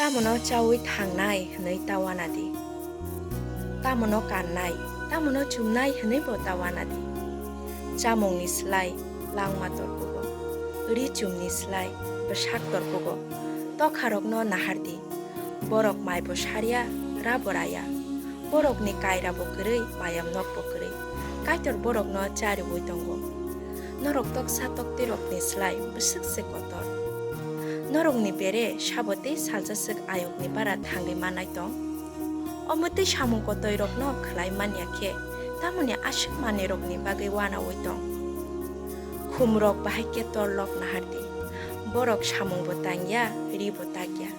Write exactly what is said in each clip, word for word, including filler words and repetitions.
Tamono chaui thangnai hwnwi ta uana di. Tamono kannai, tamono chumnai hwnwibo ta uana di. Chamungni slai langma torkugo, ri chumni slai bwsak torkugo. Tokharokno nahar di, borok maibo sarya, rabo raya. Borokni kairabo kwrwi, mayam nokbo kwrwi. Kaitor borokno chariui tongo. Norok toksa toktwirokni slai bwswk se kotor. Norokni bere sabo tei salsa swk ayukni bara thangwi mannai tong? Omo tei samung kotoirokno khlai man ya khe, tamoni aswk manwirokni bagwi uanaui tong? Khumrok bahai khe torlok nahar di. Borok samungbo tang ya, ribo tak ya.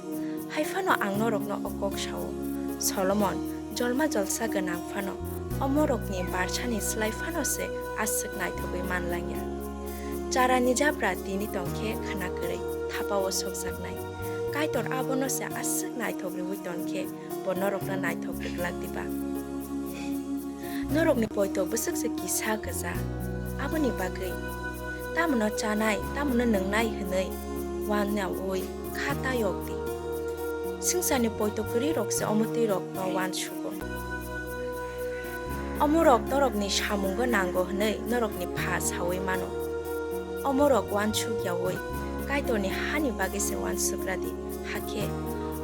Hai phano ang norokno o kok sao, Solomon, jolma jolsa gwnang phano, omorokni barsani slai phano se aswk naithogwi man lang ya. Charani jabra tini tong khe khna kwrwi, thapao sokjaknai. Kaitor abono se aswk naithok rwui ton khe, bo norokno naithok rwglak diba? Norokni poito bwswk se kisa gwja, aboni bagwi tamono chanai, tamono nwngnai hwnwi uanaui kha ta yok di. Swngcharni poito kwrwirok se omo twi rokno uansugo. Omorok norokni samungo nango hwnwi norokni pha saui mano. Omorok uansuk yaui Kaitorni hani bagwi se uansugra di, hakhe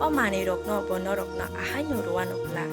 o manwirokno bo norokno ahaino rwuano bwla.